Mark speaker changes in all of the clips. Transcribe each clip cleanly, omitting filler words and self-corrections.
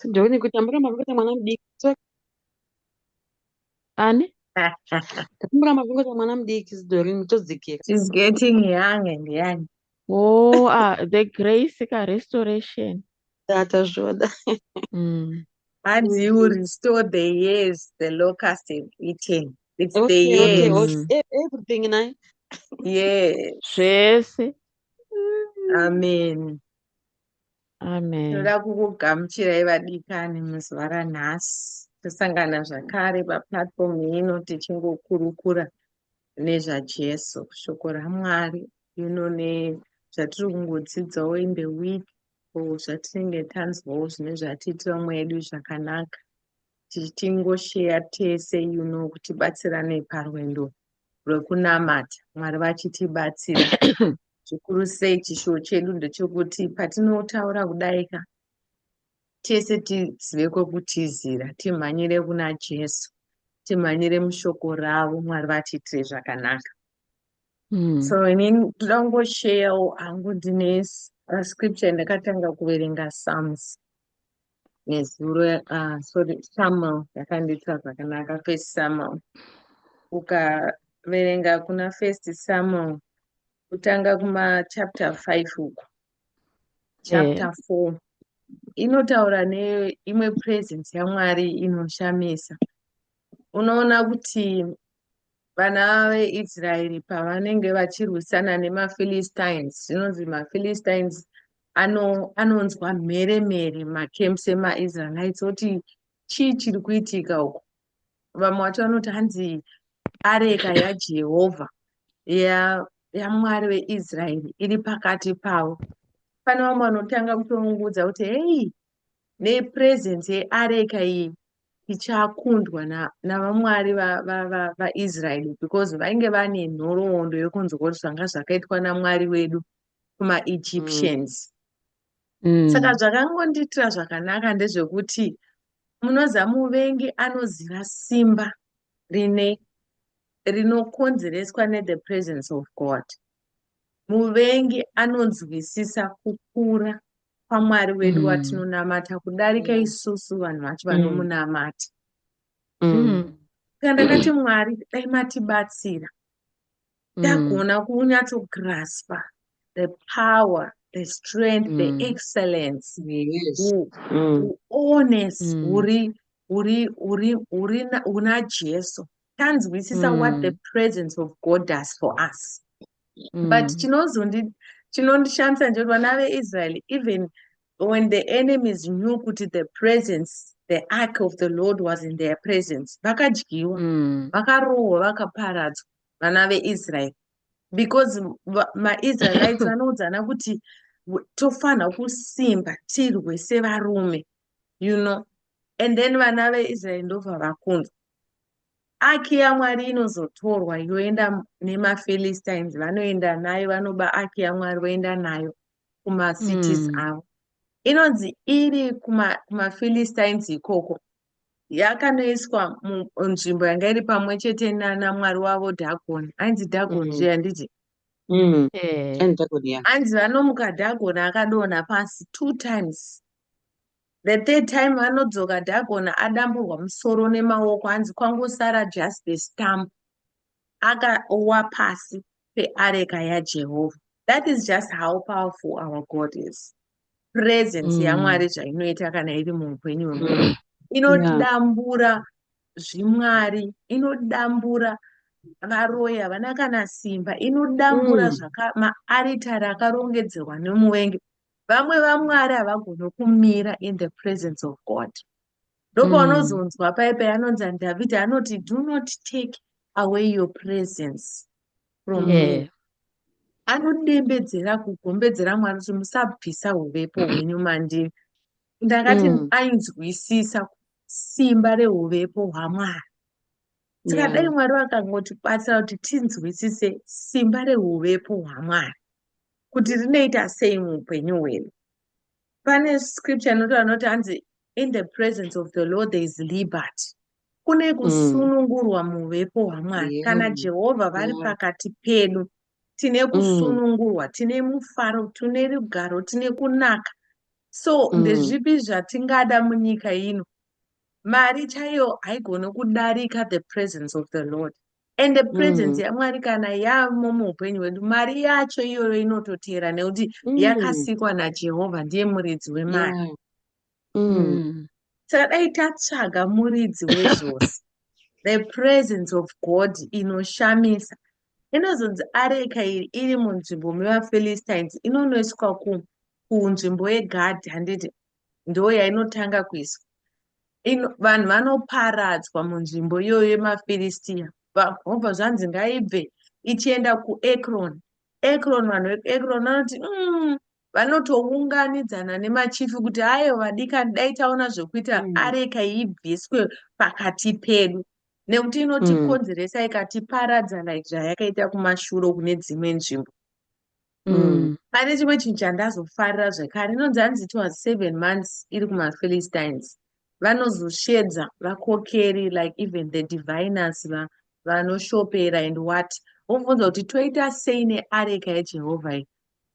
Speaker 1: Sidhoni kuti amboramba kungoita mwana mudiki. So
Speaker 2: Ani?
Speaker 1: Ndakumboramba kungoita mwana mudiki, Sidhoni, mutodzikira.
Speaker 3: She's getting young and young.
Speaker 2: Oh, ah, the grace ka restoration.
Speaker 1: Tazvoda.
Speaker 3: And you will restore the years the locust have eaten. It's the years.
Speaker 1: Okay. Everything nai.
Speaker 3: Yes.
Speaker 2: Zvese.
Speaker 3: Amen.
Speaker 2: Amen.
Speaker 3: Tinoda kukugamuchirai, vadikani, muzuva ranhasi. Tosangana zvakare paplatform ino tichingokurukura nezvaJesu, shoko raMwari, nezvatiri kungodzidzawo in the week or zvatinenge tanzwawo zvine zvatiitira mwedu zvakanaka. Tichingoshare tese, kutibatsirane parwendo rwekunamata. Mwari vachitibatsira. Zvikuru sei chishuwo chedu ndechekuti patinotaura kudaika, tese tizive kwekutizira, timhanyire kuna Jesu, timhanyire mushoko ravo, Mwari vatiitire zvakanaka. So inini ndoda kungosharewo hangu, ndine scripture yandakatanga kuverenga, Psalms nezuro, sorry, Samuel, yakandiitira zvakanaka, First Samuel. Ukaverenga kuna First Samuel, kutanga kuma chapter 5 uku, chapter 4 inotaura neimwe presence yaMwari inoshamisa. Unoona kuti vana veIsraeri pavanenge vachirwisana nemaPhilistines, zvinonzi maPhilistines anonzwa mheremhere macamps emaIsraelites, oti, "Chii chiri kuitika uku?" Vamwe vacho vanoti hanzi areka yaJehovha, yaMwari veIsraeri, iri pakati pavo. Pane vamwe vanotanga kutoungudza kuti, "Hei, nepresence yeareka iyi tichakundwa navamwari vaIsraeri," because vainge vane nhoroondo yekunzwa kuti zvanga zvakaitwa naMwari wedu kumaEgyptians. Saka zvakangondiitira zvakanaka ndezvekuti, munoziva, muvengi anoziva simba rine rinokonzereswa nethe presence of God. Muvengi anonzwisisa kukura kwaMwari wedu watinonamata kudarika isusu vanhu vacho vanomunamata. Saka ndakati, "Mwari, dai matibatsira tagona kunyatsograspa the power, the strength, the excellence, uoness huri huri huri huri huna Jesu, tanzwisisa what the presence of God does for us." But chinondishamisa ndechekuti vana veIsraeri, even when the enemies knew kuti the presence, the ark of the Lord was in their presence, vakadyiwa, vakarohwa, vakaparadzwa vana veIsraeri, because maIsraelites vanoudzana kuti tofanira kusimba, tirwe sevarume, and then vana veIsraeri ndobva vakundwa. Aki yaMwari inozotorwa yoenda nemaPhilistines, vanoenda nayo, vanoba aki yaMwari voenda nayo kumacities avo. Inonzi iri kumaPhilistines ikoko, yakanoiswa munzvimbo yanga iri pamwe chete namwari wavo Dhagon. Ainzi Dhagon zve, handiti?
Speaker 1: Mm.
Speaker 2: Eh.
Speaker 1: And Dagon, yeah.
Speaker 3: Anzi vanomuka, Dhagon akadonha pasi two times. The third time vanodzoka, Dhagon adamburwa musoro nemaoko, hanzi kwangosara just the stump, akawa pasi peareka yaJehovha. That is just how powerful our God is. Presence yaMwari zvainoita kana iri muupenyu hwemunhu, inodambura zvimwari, inodambura varoyi, havana kana simba, inodambura maaritari akarongedzerwa nemuvengi. Vamwe vamwari havagoni kumira in the presence of God. Ndopaunozonzwa paipai anonzi Dhavhidhi anoti, "Do not take away your presence from me." Anodembedzera, kugombedzera Mwari kuti, "Musabvisa uvepo hwenyu mandiri." Ndakati ainzwisisa simba reuvepo hwaMwari. Saka dai Mwari vakangotibatsira kuti tinzwisise simba reuvepo hwaMwari kuti rinoita sei muupenyu hwedu. Pane scripture inotaura, inoti hanzi, "In the presence of the Lord there is liberty." Kune kusunungurwa muuvepo hwaMwari. Kana Jehovha vari pakati pedu, tine kusunungurwa, tine mufaro, tine rugaro, tine kunaka. So ndezvipi zvatingada munyika ino? Mari chaiyo haigoni kudarika the presence of the Lord. And the presence yaMwari kana yamo muupenyu hwedu, mari yacho iyoyo inototeera nekuti yakasikwa naJehovha, ndiye muridzi wemari. Saka dai tatsvaga muridzi wezvose, the presence of God inoshamisa. Inozonzi areka iri iri munzvimbo mevaPhilistines, inonoiswa kunzvimbo yeGadhi, handiti? Ndo yainotanga kuiswa. Vanhu vanoparadzwa munzvimbo iyoyo yemaFiristiya. Vobva zvanzi ngaibve ichienda kuEkron. Ekron, vanhu vekuEkron vanoti vanotounganidzana nemachifu kuti aiwa vadikani, dai taona zvekuita areka ibviswe pakati pedu nekuti inotikonzeresa ikatiparadza like zvayakaita kumashure kune dzimwe nzvimbo. Pane chimwe chinhu chandazofarira zvekare, inonzi hanzi it was 7 months iri kumaPhilistines. Vanozoshedza vakokeri, like even the diviners, vanoshopera and what, vobvunza kuti toita sei neareka yeJehovha iyi.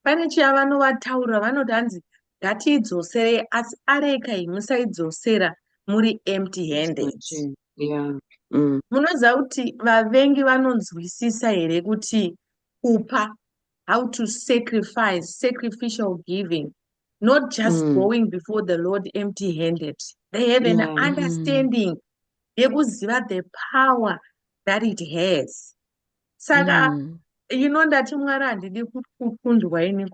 Speaker 3: Pane chiya vanovataurira, vanoti hanzi ngatiidzoserei, asi areka iyi musaidzosera muri empty handed. Munoziva kuti vavengi vanonzwisisa here kuti kupa, how to sacrifice, sacrificial giving, not just going before the Lord empty handed? They have an understanding yekuziva the power that it has. Saka ndati Mwari, handidi kukundwa ini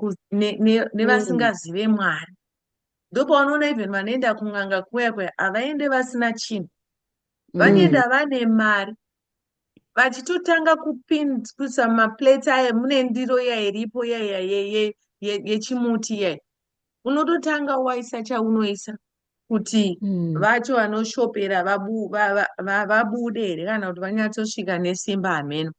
Speaker 3: nevasingazive Mwari. Ndopaunoona even vanoenda kun'anga kuya kuya, havaende vasina chinhu, vanoenda vane mari, vachitotanga kuisa maplates aya mune ndiro iya iripo iya yechimuti iya. Unototanga waisa chaunoisa kuti vacho vanoshopera vabude here kana kuti vanyatsosvika nesimba, hameno.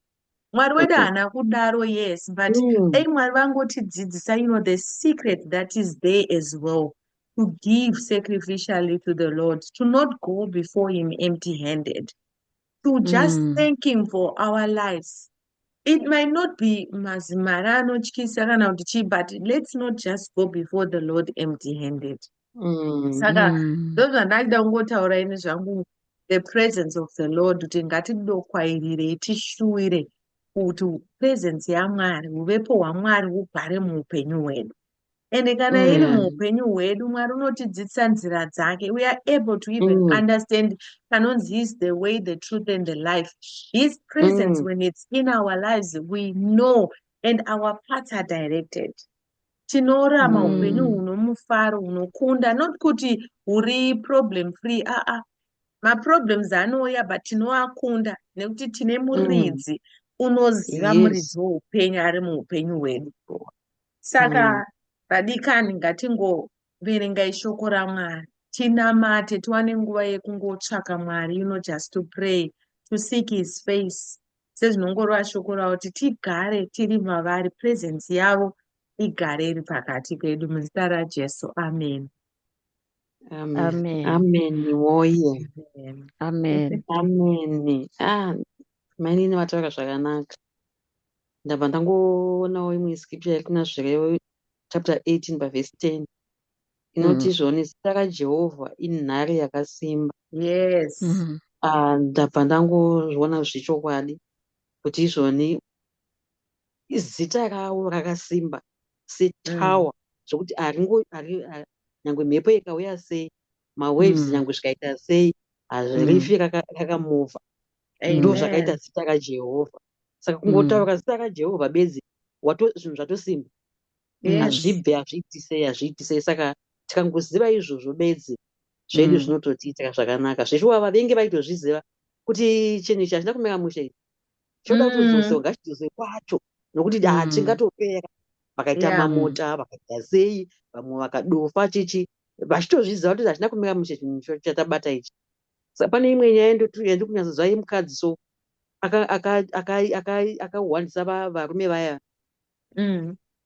Speaker 3: Mwari wedu haana kudaro, yes, but dai Mwari vangotidzidzisa the secret that is there as well, to give sacrificially to the Lord, to not go before him empty handed, to just thank him for our lives. It might not be mazimari anotyisa kana kuti chii, but let's not just go before the Lord empty handed. Saka ndozvandachida kungotaura ini zvangu, the presence of the Lord, kuti ngatidokwairire, tishuwire kuti presence yaMwari, uvepo hwaMwari hugare muupenyu hwedu. Ende kana iri muupenyu hwedu, Mwari unotidzidzisa nzira dzake. We are able to even understand panonzi he is the way, the truth and the life. His presence, when it's in our lives, we know and our paths are directed. Tinorama upenyu huno mufaro, hunokunda, not kuti huri problem free, aa, maproblems anouya, but tinoakunda nekuti tine muridzi unoziva, muridzi weupenyu ari muupenyu hwedu. Saka vadikani, ngatingoverengai shoko raMwari, tinamate, tiwane nguva yekungotsvaka Mwari, just to pray, to seek his face, sezvinongoreva shoko ravo, kuti tigare tiri mavari, presence yavo igare iri pakati pedu. Muzita raJesu, amen.
Speaker 1: Amen.
Speaker 2: Amen.
Speaker 1: Amen woye.
Speaker 3: Amen.
Speaker 2: Amen.
Speaker 1: Amen. Ah, mainini vataura zvakanaka. Ndabva ndangoonawo imwe scripture iri kuna Zvirevo chapter 18 pavhesi 10, inoti zvoni, zita raJehovha inhare yakasimba. Ah, ndabva ndangozviona zvechokwadi kuti izvoni zita ravo rakasimba setower, zvokuti haringo nyangwe mhepo ikauya sei, mawaves, nyangwe zvikaita sei, hazvirifi rakamuvha. Ndo zvakaita zita raJehovha. Saka kungotaura zita raJehovha bedzi, zvinhu zvatosimba. Hazvibve, hazviiti sei, hazviiti sei. Saka tikangoziva izvozvo bedzi, zvedu zvinototiitira zvakanaka. Zveshuwa vavengi vaitozviziva kuti chinhu ichi hachina kumira mushe, ichi choda kutodzosewa, ngachidzoswe kwacho, nokuti hatingatopera. Vakaita mamota, vakaita sei, vamwe vakadofa chichi, vachitozviziva kuti hachina kumira mushe chinhu chatabata ichi. Saka pane imwe nyaya yandiri kunyatsoziva yemukadzi, so akahwandisa varume vaya.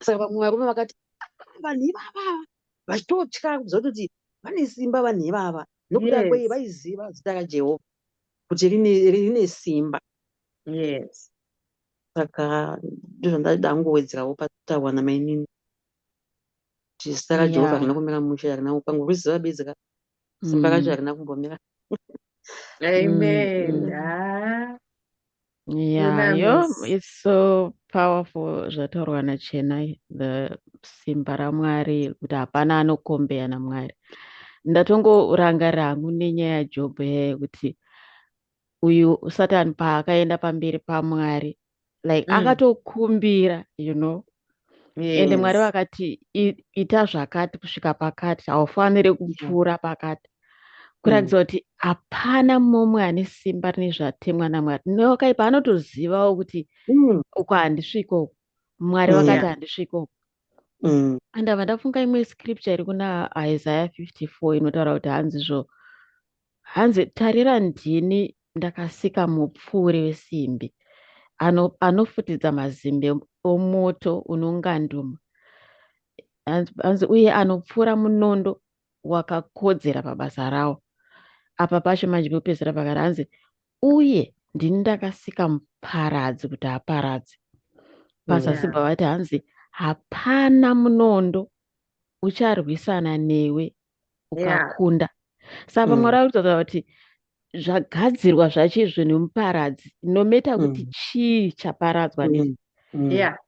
Speaker 1: Saka vamwe varume vakati, "Ah, vanhu ivava," vachitotya kuziva kuti vane simba vanhu ivava, nokuda kwei? Vaiziva zita raJehovha kuti rine simba. Saka ndozvandada kungowedzerawo pataurwa namainini. Kuti zita raJehovha harina kumira mushe, harina ukangoruziva bedzi ka, simba racho harina kumbomira.
Speaker 3: Amen. Ah.
Speaker 2: Yeah, yo, it's so powerful zvataurwa naChenai, the simba raMwari, kuti hapana anokombeya naMwari. Ndatongorangarira hangu nenyaya yaJobho yaya kuti uyu Satani paakaenda pamberi paMwari, like akatokumbira, ende Mwari vakati, "Ita zvakati kusvika pakati, haufaniri kupfuura pakati," kuratidza kuti hapana mumwe ane simba rine zvatemwa naMwari. Newakaipa anotozivawo kuti uko handisviki uko, Mwari vakati handisviki uko. Andabva ndafunga imwe scripture iri kuna Isaiah 54 inotaura kuti hanzizvo, hanzi, "Tarira, ndini ndakasika mupfuri wesimbi anofutidza mazimbe omoto unonganduma." Hanzi, "Uye anopfura munondo wakakodzera pabasa rawo." Apa pacho manje pekupedzisira pakati hanzi, "Uye ndini ndakasika muparadzi kuti aparadze." Pazasi bva vati hanzi, "Hapana munondo ucharwisana newe ukakunda." Saka Mwari ari kutaura kuti zvagadzirwa zvacho izvo nemuparadzi, no matter kuti chii chaparadzwa, nditi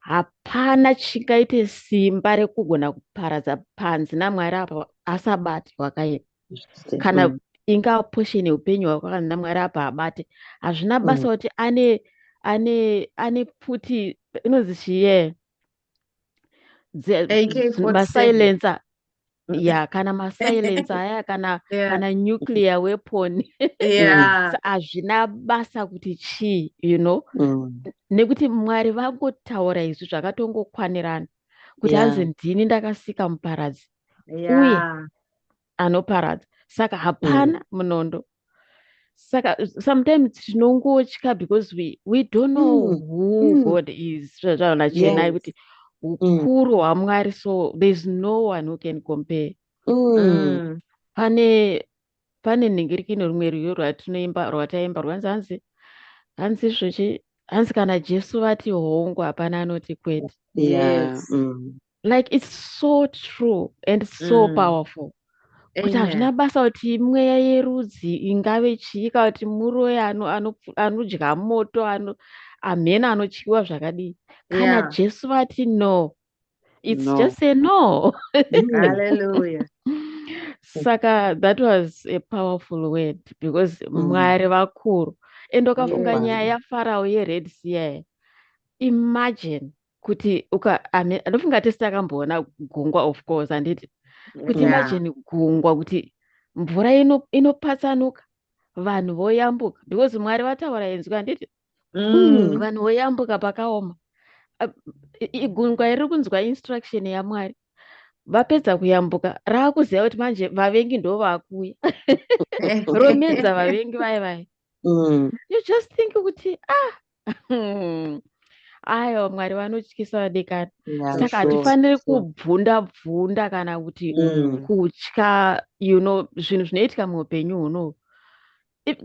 Speaker 2: hapana chingaite simba rekugona kuparadza panzi naMwari apa asabati wakaipa. Kana ingava portion yeupenyu hwako, kana naMwari apa abate, hazvina basa kuti ane pfuti inonzi chiye
Speaker 3: AK-47.
Speaker 2: Masilencer ya, kana masilencer aya, kana kana nuclear weapon. Hazvina basa kuti chii, nekuti Mwari vangotaura izvi zvakatongokwanirana kuti hanzi, "Ndini ndakasika muparadzi anoparadza," saka hapana munondo. Saka sometimes tinongotya because we don't know who God is. Zvazvaona Chenai kuti ukuru hwaMwari, so there's no one who can compare. Pane nhingirikino, rumwe rwiyo rwatinoimba, rwataimba, rwanzi, hanzi zvochi, hanzi, "Kana Jesu vati hongu, hapana anoti kwete." Like, it's so true and so powerful kuti hazvina basa kuti mweya yerudzi ingave chii, kana kuti muroyi anodya moto, amhene anotyiwa zvakadii, kana Jesu vati no, it's
Speaker 1: No.
Speaker 2: just a no.
Speaker 3: Hallelujah.
Speaker 2: Saka that was a powerful word because Mwari vakuru. And ukafunga nyaya yaFarao yeRed Sea yaya, imagine kuti uka, I mean, ndofunga tese takamboona gungwa, of course, handiti? Kuti imagine gungwa, kuti mvura inopatsanuka, vanhu voyambuka because Mwari vataura inzwi, handiti? Vanhu voyambuka pakaoma. Gungwa riri kunzwa instruction yaMwari. Vapedza kuyambuka, raakuziva kuti manje vavengi ndo vaakuuya, romedza vavengi vaya vaya. You just think kuti, ah, aiwa, Mwari vanotyisa, vadekani. Saka hatifaniri kubvunda bvunda kana kuti kutya zvinhu zvinoitika muupenyu hunohu.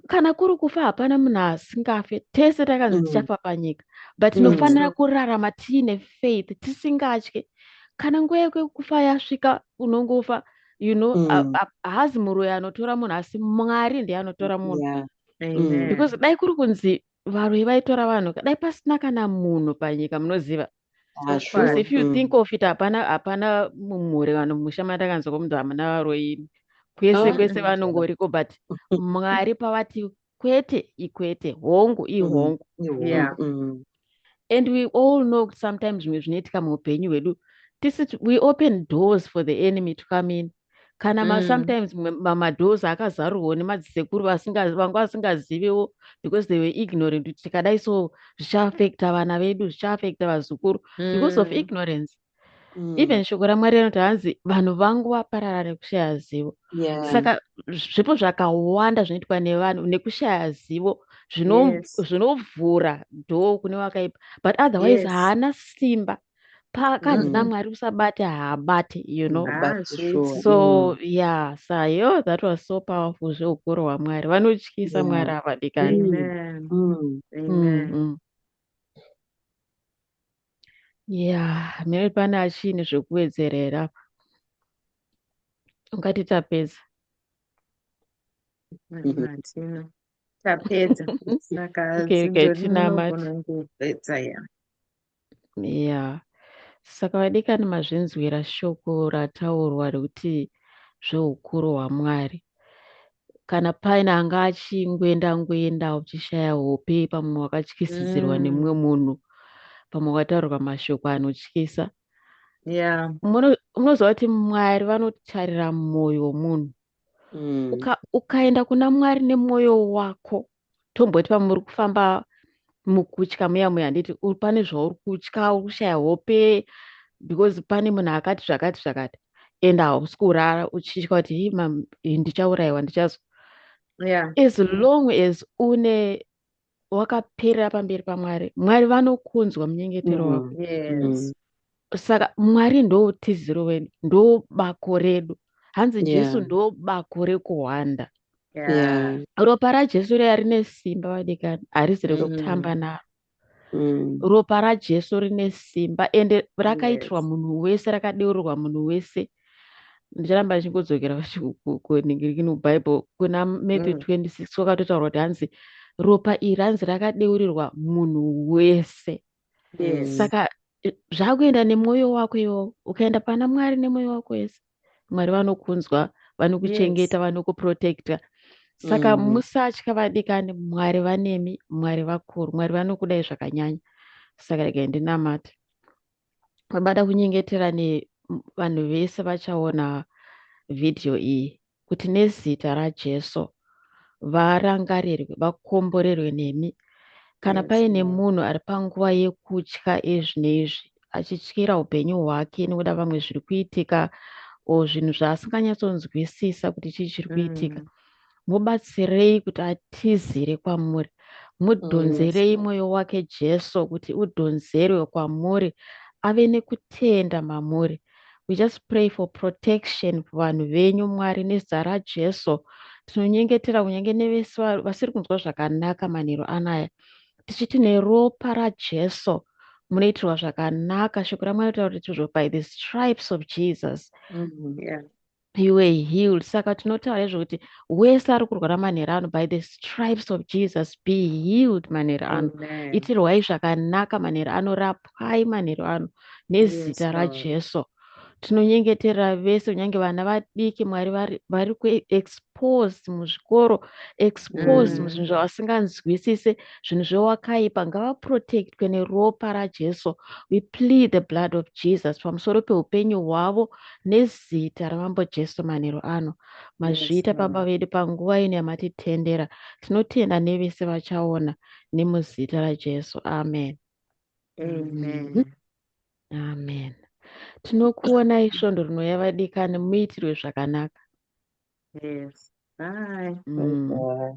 Speaker 2: Kana kuri kufa, hapana munhu asingafe, tese takanzi tichafa panyika, but tinofanira kurarama tiine faith, tisingatye. Kana nguva yako yekufa yasvika, unongofa. Haazi muroyi anotora munhu, asi Mwari ndiye anotora munhu.
Speaker 3: Amen.
Speaker 2: Because dai kuri kunzi varoyi vaitora vanhu, dai pasina kana munhu panyika, munoziva. Because if you think of it, hapana mumhuri, vanhu mumusha matakanzwa kunzi hamuna varoyi, kwese kwese vanongoriko, but Mwari pavati kwete, ikwete, hongu ihongu. And we all know kuti sometimes zvimwe zvinoitika muupenyu hwedu tisi, we open doors for the enemy to come in. Kana sometimes madoors akazarurwawo nemadzisekuru vanga vasingaziviwo because they were ignorant kuti tikadai so zvichaaffecta vana vedu, zvichaaffecta vazukuru, because of ignorance. Even shoko raMwari rinoti hanzi, "Vanhu vangu vaparara nekushaya zivo." Saka zvipo zvakawanda zvinoitwa nevanhu nekushaya zivo zvinovhura door kune wakaipa, but otherwise haana simba. Pakanzi naMwari usabate, haabate.
Speaker 3: Ah,
Speaker 1: Sure.
Speaker 2: So yeah, sayo that was so powerful, zveukuru hwaMwari, vanotyisa. Mwari havadikani.
Speaker 3: Amen. Amen.
Speaker 2: Yeah, mene pane achiine zvekuwedzerera. Ungati tapedza.
Speaker 3: Hatina. Tapedza. Saka
Speaker 2: Okay,
Speaker 3: dzidzo
Speaker 2: tinamate.
Speaker 3: rinogona kupedza ya.
Speaker 2: Yeah. Saka vadikani, mazvinzwira shoko rataurwa rekuti zveukuru hwaMwari. Kana paine anga achingwenda ngwenda uchishaya hope, pamwe wakatyisidzirwa nemumwe munhu, pamwe wakataurirwa mashoko anotyisa. Munoziva kuti Mwari vanotarira mwoyo womunhu. Ukaenda kuna Mwari nemwoyo wako, tomboti pamwe uri kufamba mukutya muya muya, handiti pane zvauri kutya, uri kushaya hope because pane munhu akati zvakati zvakati, and hausi kurara uchitya kuti, "Hii, ndichaurayiwa, ndichazo." As long as une wakaperera pamberi paMwari, Mwari vanokunzwa munyengetero wako. Saka Mwari ndo utiziro wedu, ndo bako redu. Hanzi Jesu ndo bako rekuhwanda. Ropa raJesu riya rine simba, vadikani, harisi rekutamba naro. Ropa raJesu rine simba, ende rakaitirwa munhu wese, rakadeurirwa munhu wese. Ndicharamba ndichingodzokera kuningirikini kuBhaibheri, kuna Matthew 26, kwakatotaurwa kuti hanzi ropa iri hanzi rakadeurirwa munhu wese. Saka zvakuenda nemwoyo wako iwowo. Ukaenda pana Mwari nemwoyo wako wese, Mwari vanokunzwa, vanokuchengeta, vanokuprotecta. Saka musatya, vadikani, Mwari vanemi, Mwari vakuru, Mwari vanokudai zvakanyanya. Saka regai ndinamate. Vabada kunyengetera nevanhu vese vachaona vhidhiyo iyi kuti nezita raJesu varangarirwe, vakomborerwe nemi. Kana paine
Speaker 3: Lord.
Speaker 2: munhu ari panguva yekutya izvi neizvi, achityira upenyu hwake nekuda vamwe zviri kuitika o zvinhu zvaasinganyatsonzwisisa kuti chii chiri kuitika, mubatsirei kuti atizire kwamuri. Mudhonzerei mwoyo wake, Jesu, kuti udhonzerwe kwamuri, ave nekutenda mamuri. We just pray for protection kuvanhu venyu, Mwari, nezita raJesu. Tinonyengetera kunyange nevese vasiri kunzwa zvakanaka manheru anaya, tichiti neropa raJesu munoitirwa zvakanaka. Shoko raMwari rinotaura kuti izvo, by the stripes of Jesus you were healed. Saka tinotaura izvo kuti wese ari kurwara manheru ano, by the stripes of Jesus be healed manheru ano.
Speaker 3: Amen.
Speaker 2: Itirwai zvakanaka manheru ano, rapwai manheru ano nezita
Speaker 3: Lord.
Speaker 2: raJesu. Tinonyengetera vese, kunyange vana vadiki, Mwari, vari kuexpose muzvikoro, expose muzvinhu zvavasinganzwisise, zvinhu zvewakaipa, ngavaprotectwe neropa raJesu. We plead the blood of Jesus pamusoro peupenyu hwavo nezita raMambo Jesu manheru ano. Mazviita,
Speaker 3: Lord.
Speaker 2: Baba vedu, panguva ino yamatitendera. Tinotenda nevese vachaona, nemuzita raJesu, amen.
Speaker 3: Amen.
Speaker 2: Amen. Tinokuonai svondo rinouya, vadikani. Muitirwe zvakanaka.
Speaker 3: Yes. Bye.
Speaker 2: Mm.
Speaker 1: Bye.